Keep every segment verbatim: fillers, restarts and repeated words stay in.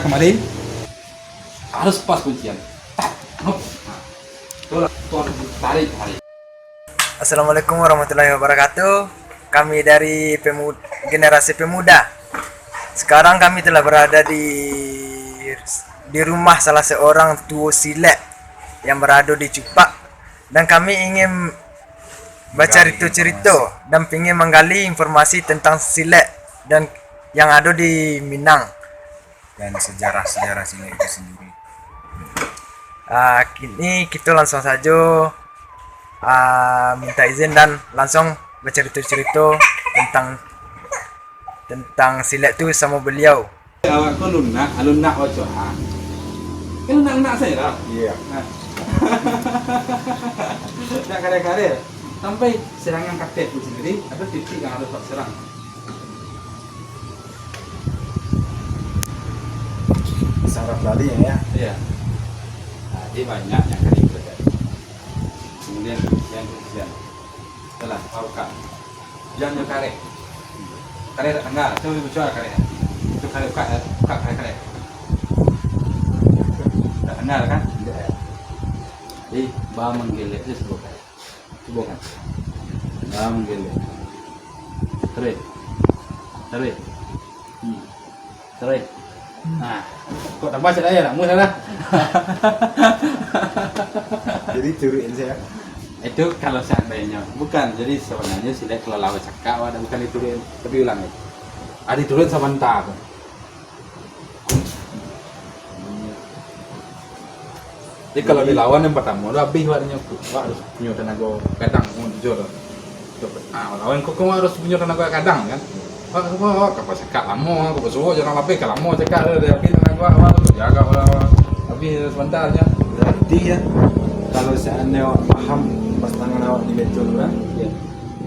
Kamari harus pas kuncian. Tak, hop. Nah, tu lah, tu harus ditarik kamari. Assalamualaikum warahmatullahi wabarakatuh. Kami dari pemu-, generasi pemuda. Sekarang kami telah berada di, di rumah salah seorang tuo silek yang berado di Cupak, dan kami ingin bacarito-carito dan ingin manggali informasi tentang silek dan yang ado di Minang. Dan sejarah-sejarah silek itu sendiri. Ah, kini kito langsung sajo, ah, minta izin dan langsung bacarito-carito tentang, tentang silek tu samo baliau. Awak ko lunak, lunak ocoh, ah. Kan lunak-lunak sajo lah. Iya. Nah. Nak kareh-kareh. Sampai serangan katek tu sendiri, ada titik yang harus awak serang. Saraf tadi ya, ya? Iya. Nah, jadi banyak yang kali itu tadi. Kemudian, kemudian, kemudian. Itulah, tahu kan? Jangan nyo kareh. Kareh tak dengar. Cuba, cuba kareh. Cuba kareh, buka, buka kareh, kareh. Tak dengar kan? Tidak ya. Jadi, ba manggelek je sebut kareh. Cubo kan. Dalam gelo. Tarik. Tarik. Hmm. Tarik. Nah. Kok tambah cak daya lah, mudah lah. Jadi curuin saya. Itu kalau seandainya. Bukan, jadi sebenarnya silek kalau lawan cakak, ada bukan dituruin. Tapi ulang ya. Ada dituruin sebentar tu. Jadi, kalau dilawan yang pertama tu, habis awak nyo, awak harus punyo tanago gadang, punyo tujuh tu. Ah, lawan koko harus punyo tanago gadang, kan? Awak, awak, awak, kapal cakak lamo, kapal suruh jangan lapeh, ka lamo cakak tu, dari habis tanago awak tu, jaga awak, habis sebentar nyo. Berarti ya, kalau seandainya awak paham pas tangan awak di betul tu, kan? Ya.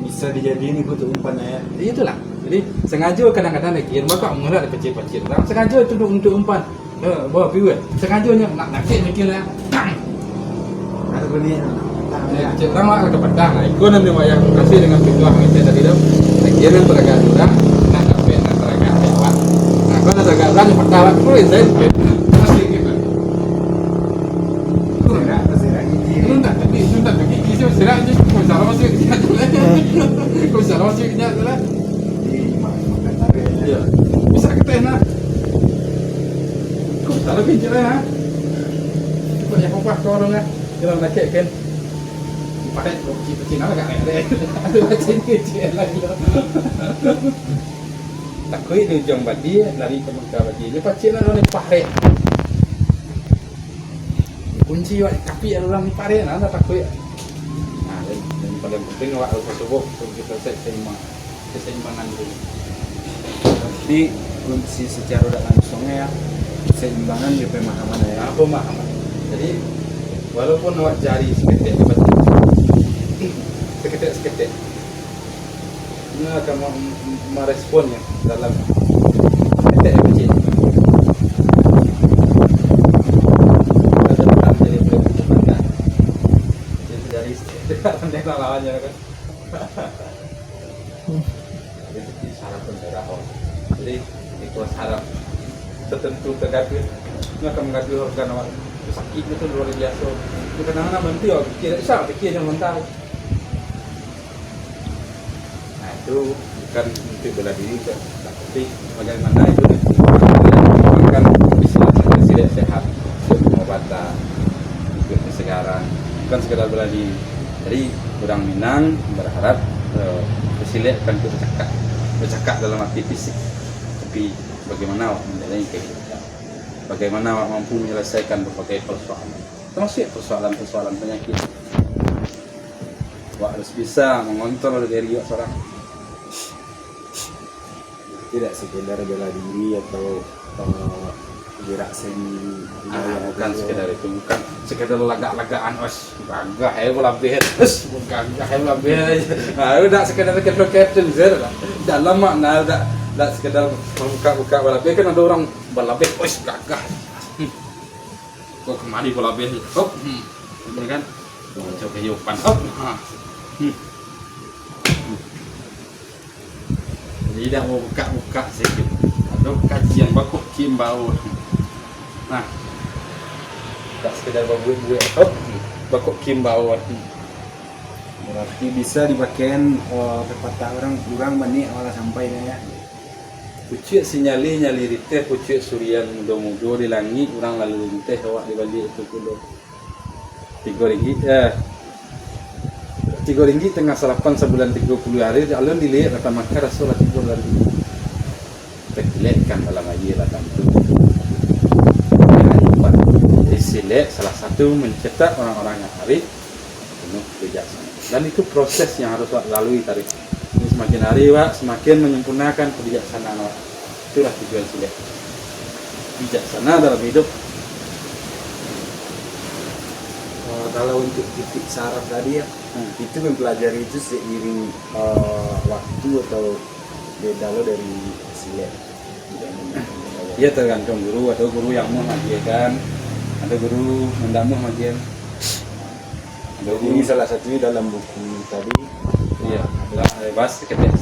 Bisa dijadiin itu tu umpan, ya. Itulah. Jadi, sengaja kadang-kadang lagi, rumah kau mengelak dipecil-pecil. Orang sengaja tu untuk, untuk umpan. Eh, bawa viewer. Sengaja nyo nak nakik mikir lah. Tang! Ada bunyi, tang, ya. Cek orang lah ke petang lah. Ikut nanti wayang kasih dengan pintu yang macam tadi tu. Lagi yang teragak orang, nak sampai nak teragak lewat. Nah, kalau teragak orang, yang petang lah. Terus, saya. Masih gitu. Serak, serak gigi. Lu tak tadi, lu tak tadi, gigi siapa serak je. Kau salah masuk kejap tu lah. Kau salah masuk kejap tu lah. Di ma-, makan tarik. Ya. Bisa kita enak. Kau salah kejap lah, ha? Cepat yang kau pas kau orang lah. Jalan nakik kan. Pakai kau kecil-kecil lah, agak rek-rek. Ada macam ni kecil lagi lah. Takuik di ujung badia, lari ka mangka badia. Dia pacik lah, lawan pahrek. Kunci wak kapik dalam pahrek, nah, tak takuik. Nah, yang, yang paling penting awak harus cubo untuk kita se-, seimbang. Keseimbangan dulu. Tapi kunci secara dak langsung ya, keseimbangan di pemahaman ya. Ah, pemahaman. Jadi, walaupun awak jari seketek, seketek-seketek, Nyo akan ma-, ma-, marespon nyo dalam ketek kecil. Ada orang jadi boleh pandang. Jadi dari pandai lawan nyo kan. Jadi saraf pun saraf. Jadi itu saraf tertentu terganggu. Nyo akan mengganggu organ awak. Sakitnyo tu luar biaso. Itu kadang-kadang berhenti awak pikir, dak usah pikir, jangan mentah. Nah, itu bukan untuk bela diri, bukan. Tapi bagaimana itu nanti akan bisa silek sehat untuk pengobatan, untuk kesegaran, bukan sekedar bela diri. Jadi, urang Minang berharap, eh, pesilek bukan untuk bercakap, bercakap dalam arti fisik, tapi bagaimana awak menjalani kehidupan, bagaimana awak mampu menyelesaikan berbagai persoalan, termasuk persoalan-persoalan penyakit. Wak harus bisa mengontrol diri wak sorang. Tidak sekedar bela diri atau, eh, gerak seni. Ah, bukan sekedar itu, bukan sekedar lagak-lagakan, os, gagah ya bola bel, os, gagah ya bola bel. Nah, udah sekedar ketul-ketul je lah. Dalam makna udah, udah sekedar buka-buka bola bel, kan ada orang bola bel, os, gagah. Hmm. Kok kemari bola bel, hop, hmm. Ini kan, coba yopan, hop, ha. Hmm. Jadi, dak mau buka-buka sikit. Aduh, kacian bakok cimbau. Nah, tak sekedar babuek-buek, oh, bakok kimbau ati. Berarti bisa dipakai, eh, pepatah orang, urang baniaik malah sampai, ya. Pucuak sinyali, nyali riteh, pucuak surian mudo-mudo di langik, urang lalu linteh, awak di baliak itu pulo. Tigo ringgit, eh, tigo ringgit tangah salapan sabulan tigo puluah hari, alun diliek batang maka raso lah tibo lari. Tagilekkan dalam aia batang tu. Jadi silek salah satu mencetak orang-orang yang arif, penuh kebijaksanaan. Dan itu proses yang harus awak lalui tadi. Jadi semakin hari awak semakin menyempurnakan kebijaksanaan awak. Itulah tujuan silek. Bijaksana dalam hidup. Eh, kalau untuk titik saraf tadi ya, Hmm. itu mempelajari itu seiring, eh, waktu atau beda lo dari silek? Ya, tergantung guru. Ada guru yang mau ngajikan, ada guru yang ndak mau ngajikan. Ada Jadi guru salah satunya dalam buku tadi. Iya, lah, eh, bahas ketek.